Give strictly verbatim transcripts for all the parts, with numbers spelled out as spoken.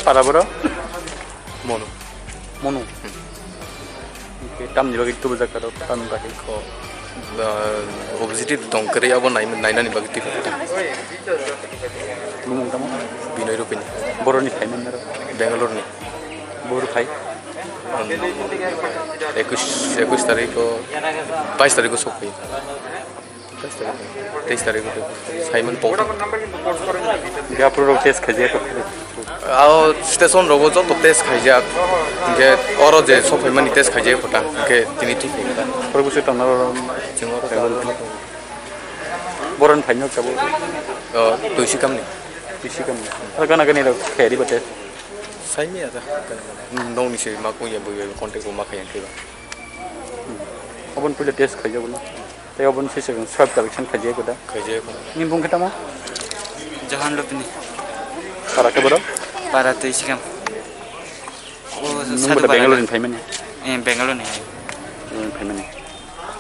Para bro? Mono. Mono. Hwnkhe tamni bagwi tubujak kha, tamni bagwi kho, ah, obesity tong kwrwi abo nai-, nainani bagwi twi. Bumung tamo? Binoy Rupini. Boroni phai manna ro? Bangalore ni. Bor phai? Um, ekush, ekush tarikh o, bais tarikh o sok phai. Teis tarikh, teis tarikh o Simon Paul. Gapro rok test khaijak. Ao station rogo joto test khaijak. Hingke oro je sokphaimani test khaijak kota. Hingke tini thik khaikha. Borok bwswk tongna oro? Chwng oro Boroni phaino kabo. O, Tuisikam ni. Tuisikam ni. Aro gana gani rok khairi ba test? Saimi ada. Nong ni se ma kuya bo contact bo ma khayang khe ba. Obon puila test khaijak no. Tei oboni sise swab collection khaijak da. Khaijak. Ni bung khe tamo? Jahan Lupini. Para khe borok? Para Tuisikam. O, nwng Sadhu bo Bangalore ni phaimani? Eh, Bangalore ni. Bangalore ni phaimani.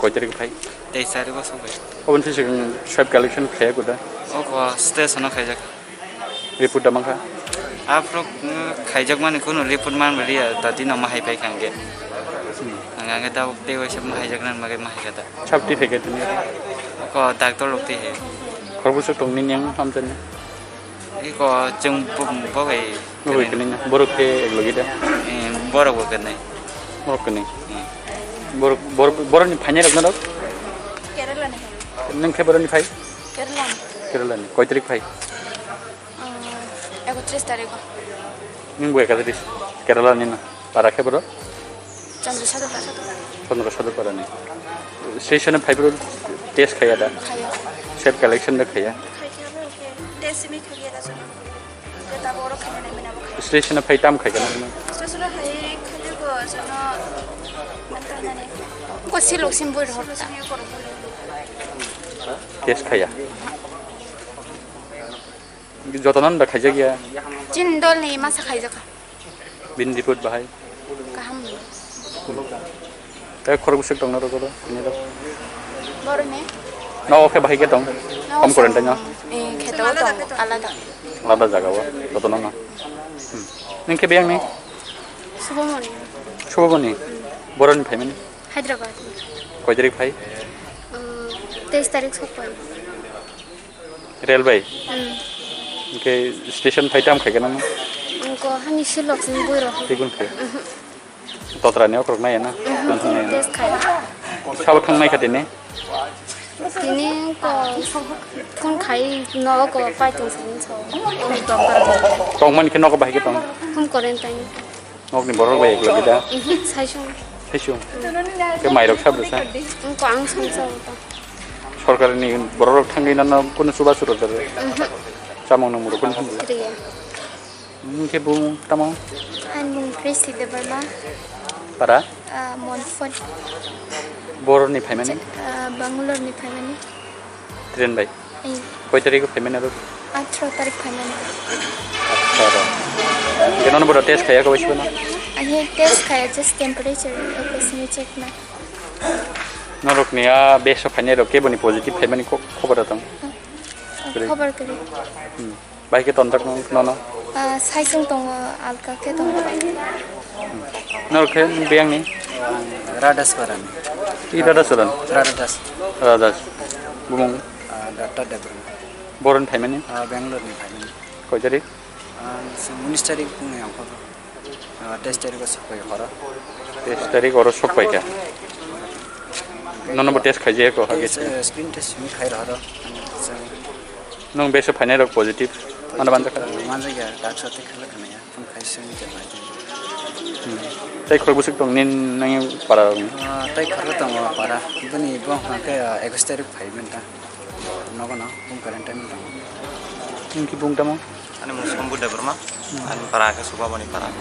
Koi tarik phai? Teis tarik o sokbai. Oboni sise swab collection khaijak da. O ko station o khaijak. Report da mankha? Aphuru, mm, khaijakmani kunu report manbaliya, tati no mahai paikha hwnkhe. Hmm. Ang hwnkhe tabuk tei waisa mahaijaknani bagwi mahaikha da. Sab twi phaikha tini? Ko doctor rok twi hai. Khorokbwswk tong nini yang hamjaknai? Iko chwng bo-, bo bai. Bo bai kwnwi na? Borok khe ek logi da? Eh, borok bo kwnwi. Borok kwnwi? Hmm. Borok, borok, borokni phainairok norok? Kerala ni. Nwng khe borokni phai? Kerala ni. Kerala ni. Koi tarik phai? Um, ekotris tarikh o. Nwng bo ekotris. Kerala ni na. Para khe borok? Chandra Sadhu Para. Chandra Sadhu Para ni. Station phai borok test khaya da? Khaya. Self collection da khaya? Khaya, test mi khaya da jono. Station phai tam khai kana? Station phai khai ko jono. Ko silok sim boi rok. Test khaya. Jotono da khaijak ya? Chin dol ni masa khaijak. Bini report bahai? Kaham. Tei khorok bwswk tongna rwgo do, bini rok? Borok ni? No, khe bahai khe tong? No, home quarantine no? Eh, khe to tong, alada. Alada jaga o, jotono no? Hmm. Nang khe biyang ni? Subomoni. Subomoni? Hmm. Borok ni phaimani? Hyderabad ni. Koi tarik phai? Um, teis tarik sok phai. Railway? Hmm. Hingke station phai tam khai gana no? Hingko hani silok sini bui rok. Tikun khe? Mhm. Totra ni okrok nai na? Mhm. Tong thang nai na? Test khai. Sabo thang nai kha tini? Tini ko phone khai no ko pai tong sini so. Uni doctor. Tong man khe no ko bahai khe tong? Home quarantine. Nokni borok bai eklo gida? Mhm, saisung. Saisung? Ke mairok sab rwsa? Wngkha ang songsa wngkha. Sorkar ni borok rok thangwi nano kunu chubachu rwjak? Mhm. Chamung nung muruk kunu thangwi? Kriya. Nung khe bung tamo? Ani mung Christy Debbarma. Para? Ah, Monfort. Borok ni phaimani? Ah, Bangalore ni phaimani. Train bai? Eh. Koi tarik o phaimani aro? Athro tarik phaimani. Athro. Keno no bodo test khaya ko bisi bono? Ahi test khaya just temperature ko sini check na. Norokni a beso phainai rok keboni positive phaimani ko-, khobor tong. Kwrwi. Khobor kwrwi. Hmm. Bai khe tonjak nung nono? Ah, saisung tongo, alka khe tongo. Norok khe biyangni? Ang Radhaswaran. I Radhaswaran? Radhas. Radhas. Bumung? Ah, Doctor Debbarma. Boron phaimani? Ah, Bangalore ni phaimani. Koi tarik? Ang se unis tarik ni ang phobro. Ah, teis tarik o sokpai horo. Teis tarik oro sokpai kha. Nono bo test khaijaya ko, hage? Test, eh, screen test simi khai horo. Nwng beso phainai rok positive. Ano manjak kha? Manjak ya, doctor te khala khana ya. Phone khai simi te mai. Hmm. Tai khorok bwswk tong nin nang para rok ni? Ah, tai khorok tong para. Bini bo hwnka khe, ah, ekus tarik phai menta. Nogo no, home quarantine tong. Nini bung tamo? Ani mung Sombu Debbarma, ani para khe Subamoni para.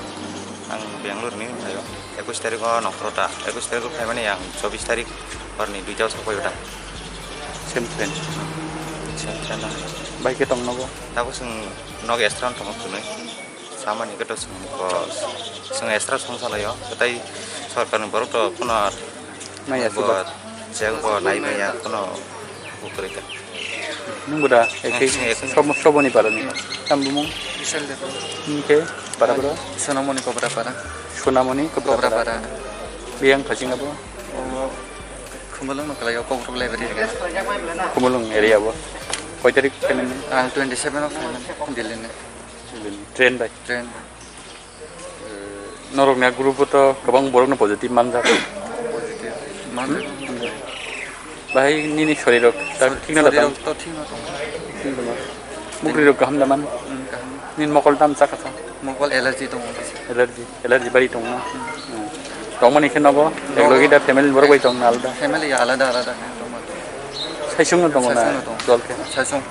Ang Bangalore ni thaio. Ekus tarik o nongkhoro ta. Ekus tarik o phaimani ang chobis tarik horni duita o sokphai ta. Same train. Same train o. Bai khe tong nogo? Tabuk chwng nog extra tongma khwnwi. Samani khe to chwng ko, chwng extra song salaio. Tei sorkarni borok to kuno naiya bo, suba. Cheng bo nai maya kuno bukrika. Nungbo da, ekhe. Ekhe, ekhe. Sobo-, soboni parani. Tam bumung? Vishal Debbarma. Hingke, para bro? Sonamoni Kobrapara. Sonamoni Kobrapara. Kobrapara. Biyang khaching abo? O, Khumulwng no kalai o, Kobrap library rega. Khumulwng area bo. Koi tarik phaimani? Ah, twenty seven o phaimani, Delhi ni. Train bai? Train bai. Norokni a group o to kwbang borokno positive manjak. Positive. Manjak. Bahai nini sorirok tak thik na? Sorirok to thik na tongo. Thik na. Mukri rok kaham da man? Hmm, kaham. Nini mokol tam chakha sa? Mokol allergy tongo. Allergy, allergy bari tongo na? Hmm. Hmm. Tongmani khe nogo? Nogo. Eklogi da family borok bai tongna alada? Family alada alada khe tongma. Saisung no tongo na? Saisung no tongo. Dol khe? Saisung.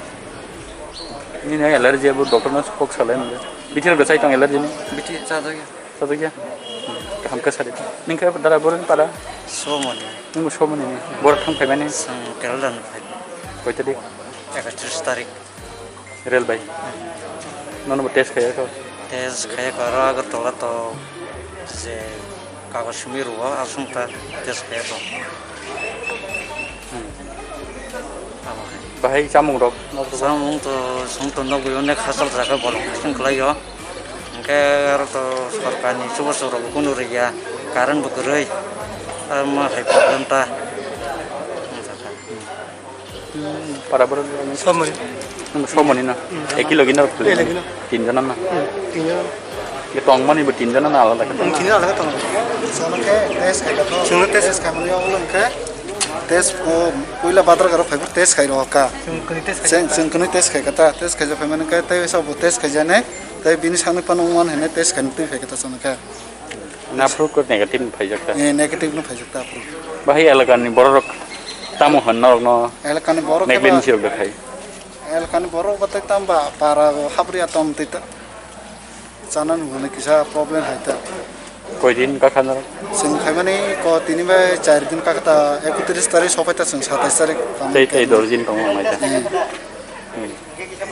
Nini allergy abo doctor no kok salai mungya. Bithi rok da chai tong allergy ni? Bithi chajak ya. Chajak ya? Kaham khe sadi. Nini khe dara borok ni para? Somoni. Nini bo Somoni ni? Borok thang phaimani? Chwng Kerala ni phai. Koi tarik? Ekatris tarik. Rel bai. Nono bo test khaiya kho? Test khaiya kho, aro Agartala to je kagoj simi rwo, aswk ta test khaiya kho. Hmm. Abo hai. Bahai chamung rok? Chamung to chwng to nugwi onek hachal jaga bolong hachal kwlaio. Hwnkhe aro to sorkarni chubachu rok bo kunu rwya, current bo kwrwi, amo hai problem ta. Para borok ni? Somoni. Nwng Somoni no? Hmm. Eki logi no? Eki logi no. Tin jona no? Hmm, tin jona. Ye tongmani bo tin jona no alada khe? Hmm, tin jona alada tongo. Sono khe test khai kha to. Chwngno test. Test khaimani obo hwnkhe test o puila badar garo phaibo test khai rokha. Chwng kwnwi test khai kha ta? Chwng kwnwi test khai kha ta. Test khaijak phaimani khe tei sabo test khaijaknai. Tei bini sakni phano wngmani hwnwi test khaina twi phai kha ta sono khe. Na phuru khe negative ni phaijak ta? Eh, negative no phaijak ta phuru. Bahai elakani borok rok tamo hwn norok no? Elakani borok neglect khe ba, ni sirok da khai? Elakani borok ba tei tamo ba para o hapri atom tei ta. Chana nung hwnwi kisa problem hai ta. Koi din ka kha norok? Chwng phaimani ko tini bai char din ka kha ta, ekotris tarik sopai ta chwng satais tarik. Tei, tei dos din tong nai ta. Eh. Hmm.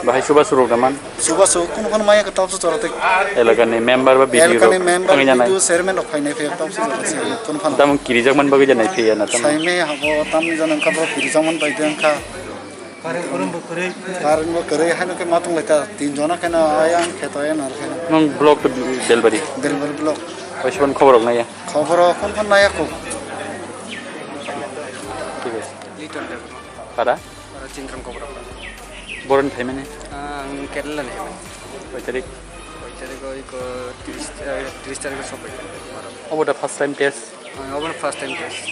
Bahai chubachu rok da man? Chubachu kunu phano maya khe tabuk jora tei. Elakani member ba B D O elakani rok member, thangwi nanai? B D O chairman rok phainai phai tabuk jora se kunu phano. Tamo kirijak man bagwi janai phaiya na tamo? Saimai habo tamni jani wngkha borok kirijak man bai de wngkha. Current bo kwrwi. Current bo kwrwi haino khe ma tong lai ta tin jona khe no ayang khe to ayang nar khe no. Nwng block to Belbari? Belbari block. Bai se phano khobor rok naiya? Khobor rok kunu phano naiya kho. Thik ase. Little Debbarma. Para? Para Chindram Kobrapara. Boroni phaimani? Ah, ang Kerala ni phaimani. Koi tarik? Koi tarik o iko tris, eh, tris tarik o sopai. Obo da first time test? Ah, obo first time test.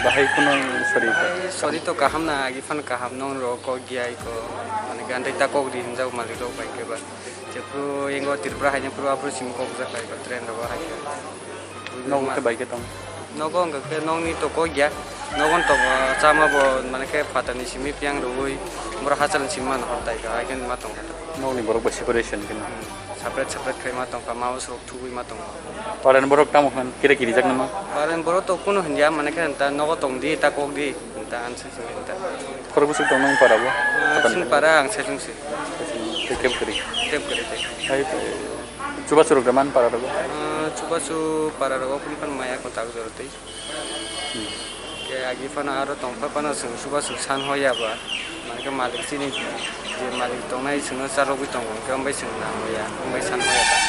Bahai kuno sori? Ai, sori to kaham na, agi phan kaham nong ro ko giya iko. Mane gandai ta kok di hinjak malik rok bai ke ba. Jephru ingo Tripura haino phru aphru simi kok jak bai ko train rogo hai khe. Nogo khe bai khe tong? Nogo hwnkha khe nokni to kok ya. Nogo tongo chama bo mane khe phatarni simi piyang rwui borok hachalni simi mano hor tai kha, hai khe ma tong kha. Nokni borok bai separation khe no? Hmm. Separate separate khai ma tong kha, ma usrok thugui ma tong kha. Parani borok tamo hwn kire kirijak nima? Parani borok to kunu hwnya mane khe ta nogo tong di, ta kok di, ta ansa simi ta. Khorok bwswk tong nang para bo? Ah, chini para ang saichung se. Tei keb kwrwi? Keb kwrwi tei. Hai, chubachu rok da man para rogo? Ah, chubachu para rogo kunu phano maya kwtak jora tei. Hmm. Khe Agi phano aro tongphai phano chwng suba chwng san hoya ba. Mankhe malik chini je malik tongnai chwngno charogwi tongo, hwnkhe wngbai chwng nang hoya, wngbai san hoya ta.